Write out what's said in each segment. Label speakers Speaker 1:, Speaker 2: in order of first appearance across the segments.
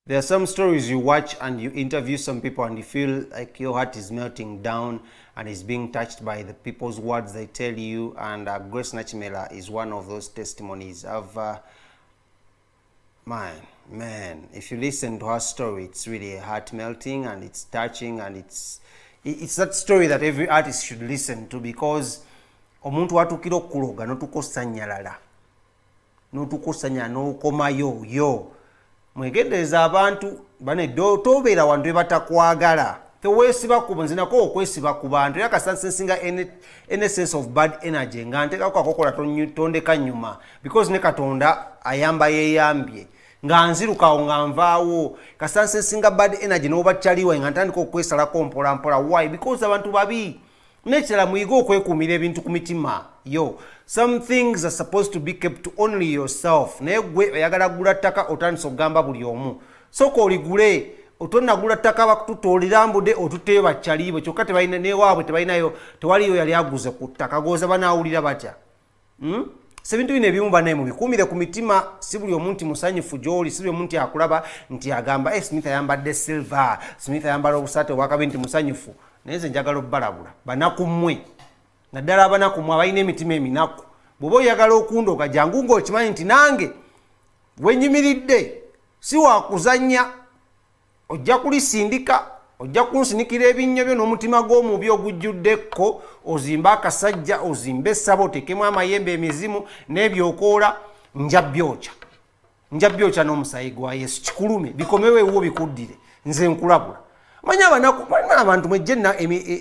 Speaker 1: There are some stories you watch and you interview some people and you feel like your heart is melting down and is being touched by the people's words they tell you. And Grace Nakimera is one of those testimonies. Man, if you listen to her story, it's really heart melting and it's touching, and it's that story that every artist should listen to, because omuntu atuukira okukuloga n'otuuka osanyalala, n'otuuka osanyala n'okomayo. Yo mwegendereza abantu banedde, tobeera wantu bebatakwagala, teweesiba ku nze nako okwesiba ku bantu. Era kasita nsensinga any sense of bad energy nga ntekako akakola, tondeka nyuma, because ne Katonda ayamba yeeyambye nga nzirukawo nga nvaawo. Kasita nsensinga bad energy n'oba kyaliwa nga ntandika okwesalako mpola mpola. Why? Because abantu babi. Nekirala, muyige okwekuumira ebintu ku mitima. Yo, some things are supposed to be kept only yourself, naye gwe oyagala gula ttaka, otandisa okugamba buli omu. Soka oligule. Otonagula ttaka, bakututa olirambudde, otutteyo bakyaliibwe, kyokka tebalina newaabwe, tebalinayo, tewaliyo yali aguze ku ttaka. Gooza banaawulira batya? Si ebintu bino ebimu banaye mubikuumire ku mitima. Si buli omu nti musanyufu gy'oli, si buli omu nti akulaba nti agamba, "Hey, Smith ayambadde silver, Smith ayambala obusaati obwakabi," nti musanyufu. Naye nze njagala obbalabula, banaku mmwe, naddala abanaku mmwe abalina emitima eminaku. Bw'oba oyagala okundoga, jangu ng'okimanyi nti nange wenyimiridde si wakuzannya. Ojja kulisindika, ojja kunsinikira ebinnyo byo n'omutima gw'omubi ogujjuddekko, ozimbe akasajja, ozimbe essabo, otekemu amayembe, emizimu n'ebyokoola. Nja byokya, nja byokya n'omusayi gwa Yesu. Kikulume, bikomewo ewuwo, bikuddire. Nze nkulabula. Manyi abanaku, manyi abantu, mwejje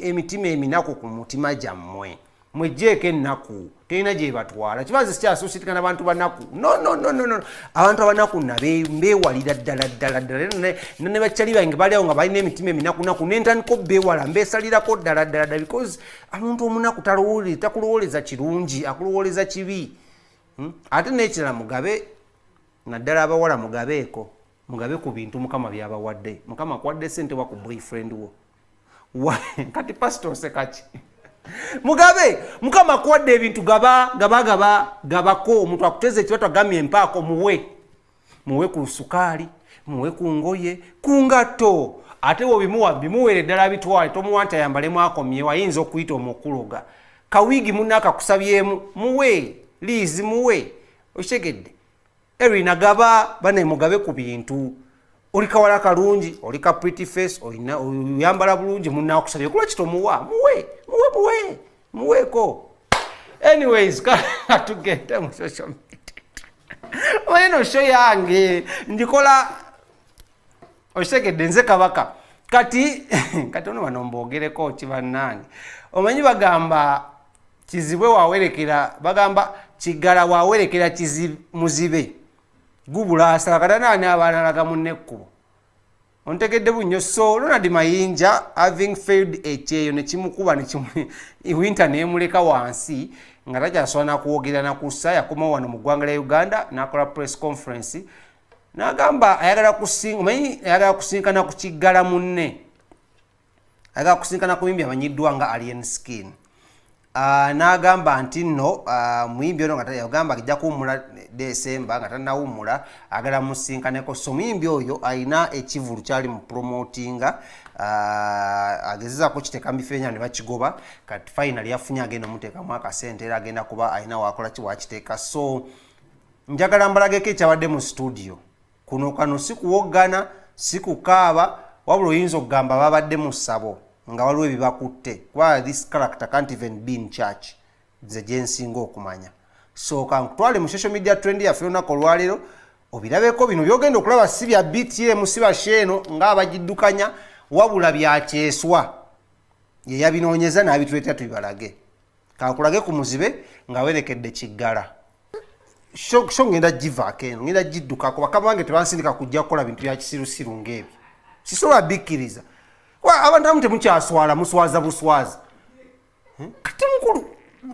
Speaker 1: emitima eminaku ku mutima gyammwe, mwejjeeko ennaku, terina gyebatwala. Kibaze sikyasusirika nabantu banaku. No, no, no, no, no. Abantu abanaku mbeewalira ddala ddala ddala. Era ne bakyali bange bali awo nga balina emitima eminakunaku, nentandika obbeewala, mbeesalirako ddala ddala ddala, because omuntu omunaku takulowooleza kirungi, akulowooleza kibi. Ate n'ekirala, mugabe, naddala abawala, mugabeeko, mugabe ku bintu Mukama byabawadde. Mukama akuwadde sente, wa ku boyfriend wo. Kati pastor osekaki? Mugabe. Mukama akuwadde ebintu, gaba, gaba, gaba, gabako. Omuntu akuteza ekibatu, agambye empaako, muwe, muwe ku sukaali, muwe ku ngoye, ku ngatto. Ate wobimuwa, bimuweere ddala, bitwale. Tomuwa nti ayambalemu akomyewo, ayinza okuyita omukuloga. Kawiigi munna akakusabyemu, muwe. Liizi, muwe. Okitegedde? Erina gaba bane, mugabe ku bintu. Oli kawala kalungi, oli ka pretty face, olina oyambala bulungi, munnakusabye, kulwaki tomuwa? Muwe, muwe, muwe, muweeko. Anyways, katugende mu social media. Omanyi no show yange ndikola, okitegedde? Nze kabaka. Kati ono bano mbogereko ki, bannange? Omanyi bagamba kizibwe wawerekera, bagamba kiggala wawerekera muzibe gubula asala. Kati anaani abaanalaga munne ekkubo? Ontegedde bunnyo? So Ronald Mayinja, having failed ekyeyo nekimukuba, winter nemuleka wansi nga takyasobola nakwogera nakussa, yakomawo wano mu ggwanga lya Uganda n'akola press conference n'agamba ayagala kusinga, omanyi ayagala kusinkana ku kiggala munne, ayagala kusinkana ku muyimbi amanyiddwa nga Alien Skin. N'agamba nti nno muyimbi ono nga yagamba ajja kuwummula Desemba, nga tannawummula agala musinkaneko. So omuyimbi oyo alina ekivulu kyali mu promotinga, agezezaako kiteeka mu bifo enyama ne bakigoba. Kati finally yafunye agenda omuteekamu akasente, era agenda kuba alina wakola ki, wakiteeka. So njagala mbalageko ekyabadde mu studio kuno. Kano si kuwoggana, si kukaaba, wabula oyinza okugamba babadde mu ssabo nga waliwo ebibakutte, kuba this character can't even be in church, nze gyensinga okumanya. So kankutwale mu social media trend yaffe olunaku olwaleero, obirabeko. Bino byogenda okulaba si bya BTM, si basheeno ng'abagiddukanya, wabula byakyeswa ye yabinoonyeza n'abituleetera tubibalage. Kankulage ku muzibe ng'awerekedde kiggala. So ngenda givaako eno, ngenda giddukako. Bakama bange tebansindika kujja kukola bintu bya kisirusiru ng'ebyo, sisobola bikkiriza. Abantu abamu temukyaswala, muswaza buswaza. Kati mukulu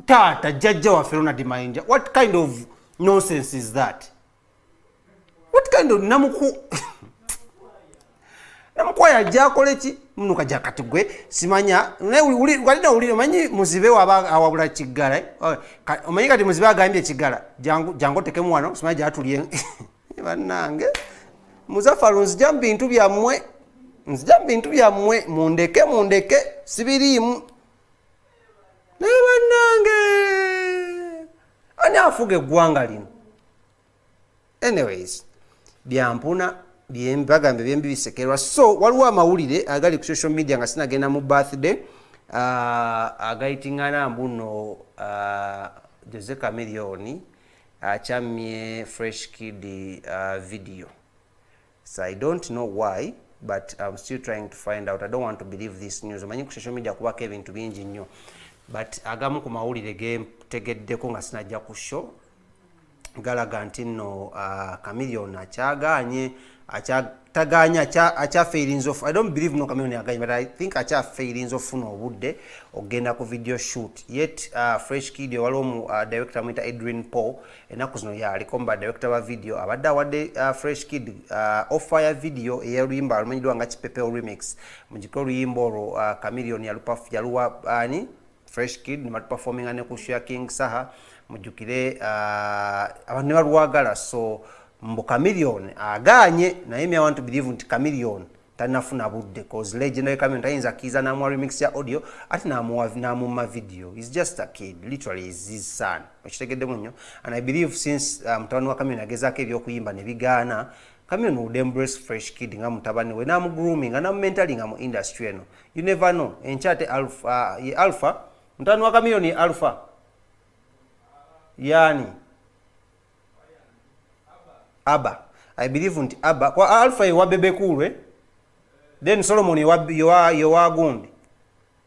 Speaker 1: taata jjajja waffe Ronald Mayinja, what kind of nonsense is that? What kind of namukwaya ajja akole ki muno? Kajja kati gwe simanya, naye walina owulire. Omanyi muzibe waba awabula kiggala, eh? Oh, omanyi kati muzibe agambye kiggala, jangu, jangu otekemu wano, simanyi gyatulye. Bannange, Muzafalu, nzija mu bintu byammwe, nzija mu bintu byammwe, mundeke, mundeke, sibiriimu. Naye bannange, ani afuga eggwanga lino? Anyways, byampuna, bagambe byembi bisekerwa. So waliwo amawulire agali ku social media nga sinagenda mu birthday, agayitingana mbuno Jose Chameleone akyamye Fresh Kid video. So I don't know why, but I'm still trying to find out. I don't want to believe this news. Omanyi ku social media kubako ebintu bingi nnyo, but agamu ku mawulire gentegeddeko nga sinajja ku show galaga nti nno Chameleone akyaganye, tagaanye, akyafeirinza. I don't believe no Chameleone aganye, but I think akyafeirinza ofuna obudde okugenda ku video shoot. Yet Fresh Kid, waliwo mu director amuyita Adrian Paul, ennaku zino yaliko mu badirector ba video, abadde awadde Fresh Kid offer ya video ey'oluyimba lumanyiddwa nga Kipepeo Remix. Mugike oluyimba olwo, Chameleone yaluwa ani? Fresh Kid, ne batuperforminga ne ku show ya King Saha. Mujjukire, abantu ne balwagala. So mbu Chameleone aganye, naye me, I want to believe nti Chameleone tanafuna budde, cause legendary Chameleone tayinza akkiriza n'amuwa remix ya audio ate n'amumma video. Is just a kid, literally is his son. Okitegeddemu nnyo. And I believe since mutabani wa Chameleone agezaako ebyokuyimba ne bigaana, Chameleone would embrace Fresh Kid nga mutabani we, n'amugroominga, n'amumentoringa mu industry eno. You never know, enkya ate Alpha, ye Alpha, mutabani wa Chameleone ye Alpha yani Aba. I believe nti Aba kwa Alpha yewa Bebe Cool, eh? Then Solomon yewa gundi,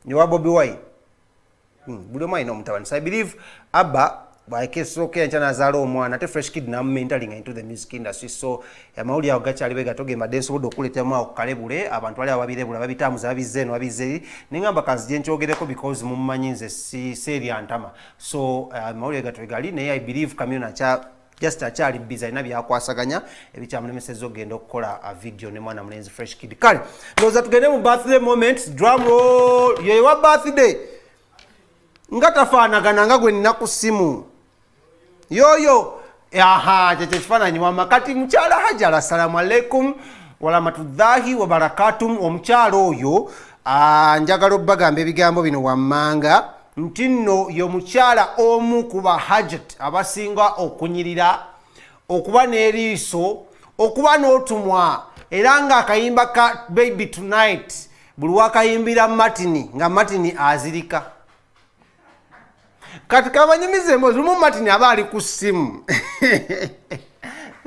Speaker 1: yewa Bobi Wine. Buli omu alina omutabani. So I believe Abba bwakesookera enkya nazaala omwana, ate Fresh Kid namumentoringa into the music industry. So amawulire ago gakyali bwe gato gembadde nsobodde okuleetamu awo kukalebule. Abantu bali awo babirebula, babitambuza, babizze eno, babizze eri, neŋŋamba kanzije nkyogereko because mummanyi nze si seerya ntama. So amawulire gato we gali, naye I believe Chameleone akya just akyali busy, alina byakwasaganya ebikyamulemesezza okugenda okukola a video ne mwana mulenzi Fresh Kid. Kale ndowooza tugende mu birthday moment. Drum roll. Yewa birthday nga tafaanagana nga gwe nina ku ssimu yoyo. Aha, kyekyo ekifaananyi wama. Kati mukyala Hajara, assalamu alaikum warahmatullahi wabarakatum. Omukyala oyo, njagala obbagamba ebigambo bino wammanga nti nno ye mukyala omu ku bahajat abasinga okunyirira, okuba n'eriiso, okuba n'otumwa, era ng'akayimba ka Baby Tonight buli wakayimbira Martini nga Martini azirika. Kati kabanyumiza emboozi. Lumu Martini aba ali ku ssimu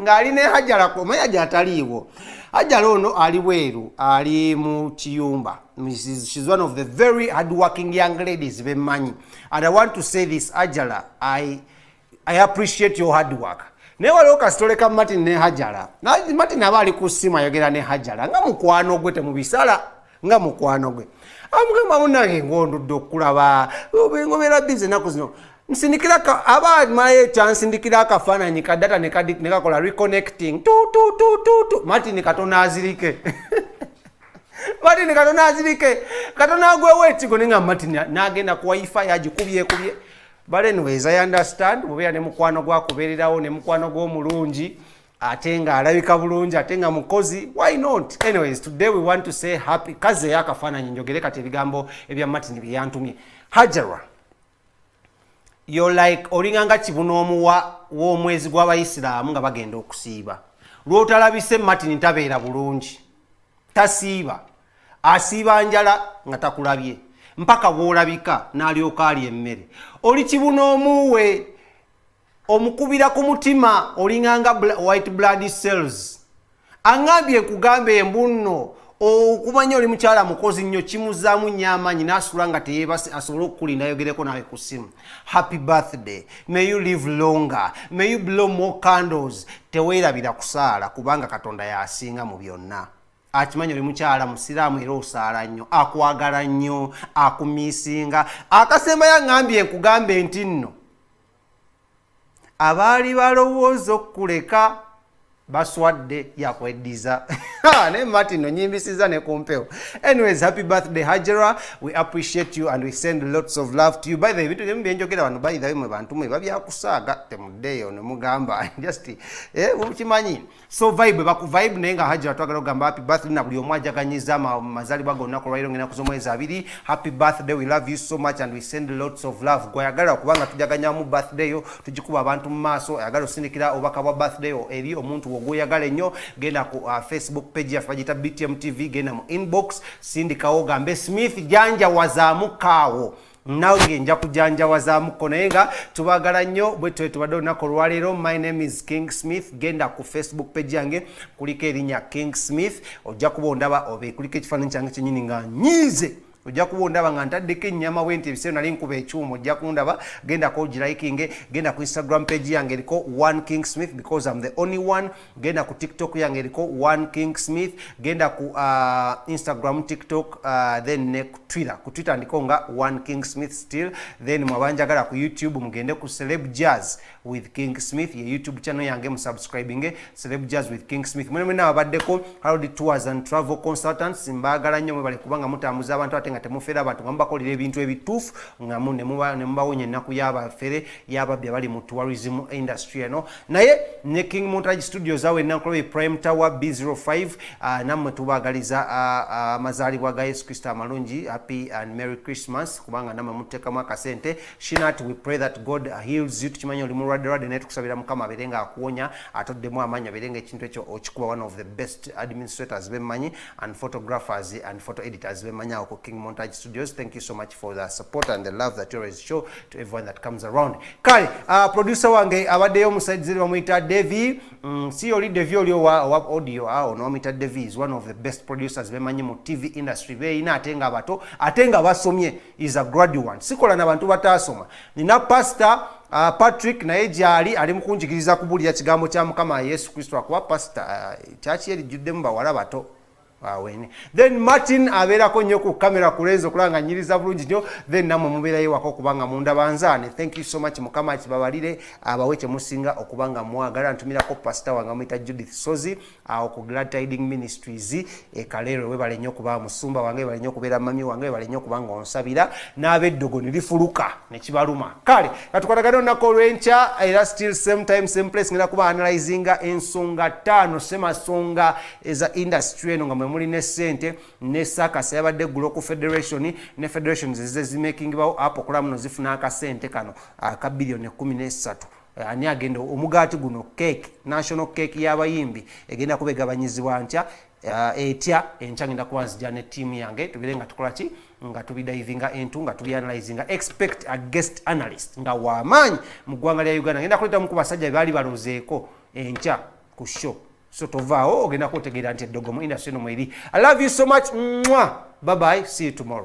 Speaker 1: ng'ali ne Hajara, omanyi Hajara taliiwo. Hajara ono ali bweru, ali mu kiyumba. She's one of the very hardworking young ladies bemmanyi, and I want to say this, Hajara, I appreciate your hard work. Naye waliwo kasitole ka Martin ne Hajara. Martin aba ali ku ssimu ayogera ne Hajara nga mukwano gwe, temubisala, nga mukwano gwe. Amugamba, "Munange, ngondudde okulaba, ngobeera busy ennaku zino, nsindikira." Aba malayo ekyansindikira akafaananyi ka data ne kakola reconnecting tu tu tu tu tu. Martin katono azirike, Martin katono azirike, katono agwewo ekigo, naye nga Martin n'agenda ku WiFi agikubyekubye. But anyways, I understand, bwebeera ne mukwano gwakubeererawo, ne mukwano gw'omulungi, ate nga alabika bulungi, ate nga mukozi, why not? Anyways, today we want to say happy. Kazeeyo akafaananyi njogere kati ebigambo ebya Martin bye yantumye. Hajara, you're like olinganga kibunoomuwa w'omwezi gw'abayisiraamu nga bagenda okusiiba. Lw'otalabise Martin tabeera bulungi, tasiiba, asiiba njala nga takulabye mpaka bw'olabika n'alyoka alya emmere. Oli kibunoomuwe, omukubira ku mutima, olinganga white blood cells. Aŋŋambye nkugambe embunno okumanya oli mukyala mukozi nnyo, kimuzaamu nnyo amaanyi n'asula nga teyeebase asobole okukulinda ayogereko nawe ku ssimu. Happy birthday, may you live longer, may you blow more candles. Teweerabira kusaala kubanga Katonda yasinga mu byonna. Akimanyi oli mukyala musiraamu era osaala nnyo, akwagala nnyo, akumiisinga. Akasembayo aŋŋambye nkugambe nti nno abaali balowooza okukuleka Baswadde yakweddiza naye Martin onyimbisiza ne kumpewo. Anyways, happy birthday, Hajara. We appreciate you and we send lots of love to you. By the way, ebintu ebimu byenjogera wano, by the way, mwe bantu mwe babyakusaaga, temuddeeyo ne mugamba just kimanyi. So vibe baku vibe, naye nga Hajara twagala okugamba happy birthday na buli omu ajaganyiza amazaalibwa gonna olwaliro ng'ennaku z'omwezi 2. Happy birthday, we love you so much and we send lots of love. Gwayagala kubanga tujaganyamu birthday yo, tugikuba abantu mu maaso. Ayagala osindikira obubaka bwa birthday yo eri omuntu gw'oyagala ennyo, genda ku Facebook page yaffe, bagiyita BTM TV, genda mu inbox, sindikawo, gambe Smith janjawazaamu kaawo, nange nja kujanjawazaamuko. Naye nga tubagala nnyo bwe twe tubadde olunaku olwaleero. My name is King Smith. Genda ku Facebook page yange, kuliko erinnya King Smith, ojja kuba ondaba, obe kuliko ekifaananyi kyange kyenyini nga nyiize, ojja kuba ondaba nga ntaddeko ennyama bwe nti ebiseera nali nkuba ekyuma, ojja kundaba. Gendako ogilikinge. Genda ku Instagram page yange eriko One King Smith, because I'm the only one. Genda ku TikTok yange eriko One King Smith. Genda ku Instagram, TikTok, then ne ku Twitter. Ku Twitter ndiko nga One King Smith still. Then mwabanjagala ku YouTube, mugende ku Celeb Jazz with King Smith, ye YouTube channel yange, musubscribinge Celeb Jazz with King Smith. Mwene mwena abaddeko Harold Tours and Travel Consultants, mbaagala nnyo, mwebale kubanga mutambuza abantu ate nga temufera abantu, nga mubakolera ebintu ebituufu, nga ne mubawonya ennaku y'abafere y'ababbi abali mu tourism industry eno. Naye ne King Montage Studios awo enankolobe Prime Tower B05, nammwe tubaagaliza amazaalibwa ga Yesu Kristo amalungi. Happy and merry Christmas, kubanga nammwe muteekamu akasente. Shinat, we pray that God heals you. Tukimanyi oli mulwadde lwadde, naye tukusabira Mukama abeere nga akuwonya, atoddemu amaanyi, abeere nga ekintu ekyo okikuba. One of the best administrators bemmanyi and photographers and photo editors bemmanyi awo ku King Montage Studios. Thank you so much for the support and the love that you always show to everyone that comes around. Kale producer wange abaddeyo omusaidize bamuyita Devi. Si oli Devi oli owa audio awo, nowamuyita Devi, is one of the best producers bemanyi mu TV industry beyina, ate nga bato, ate nga basomye, is a graduate. Sikola na bantu bataasoma. Nina Pastor Patrick naye gyali ali mu kunjigiriza kubuulira kigambo kya Mukama Yesu Kristo, akuba pastor kyaki erijjuddemu bawala bato awene. Then Martin abeerako nnyo ku kamera ku lens okulaba nga nyiriza bulungi nnyo. Then nammwe mubeerayo waka okubanga munda banzaane. Thank you so much. Mukama kibabalire, abawe kyemusinga okuba nga mwagala. Ntumirako pasita wange amuyita Judith Sozi awo ku Glad Tiding Ministries e Kaleero. Webale nnyo okuba musumba wange, webale nnyo okubeera mami wange, webale nnyo okuba nga onsabira n'ab'eddogo ne lifuluka ne kibaluma. Kale katukwatagane olunaku olw'enkya, era still same time, same place. Ngenda kuba analyzinga ensonga ttaano semasonga eza industry eno nga mwe muli ne ssente ne sakasa yabadde eggulo ku federation ne federations ezize zimakingibwawo app okulaba muno zifuna akasente kano aka biliyoni 13. Ani agenda omugaati guno, cake, national cake y'abayimbi egenda kuba egabanyizibwa ntya, etya enkya? Ngenda kuba nzija ne ttiimu yange, tubire nga tukola ki, nga tubidivinga into, nga tubianalyzinga. Expect a guest analyst nga wamaanyi mu ggwanga lya Uganda. Ngenda kuleetamu ku basajja bebaali balozeeko enkya ku show, so tovaawo, ogenda kutegeera nti eddogo mu industry eno mweri. I love you so much. Mwah! Bye bye, see you tomorrow.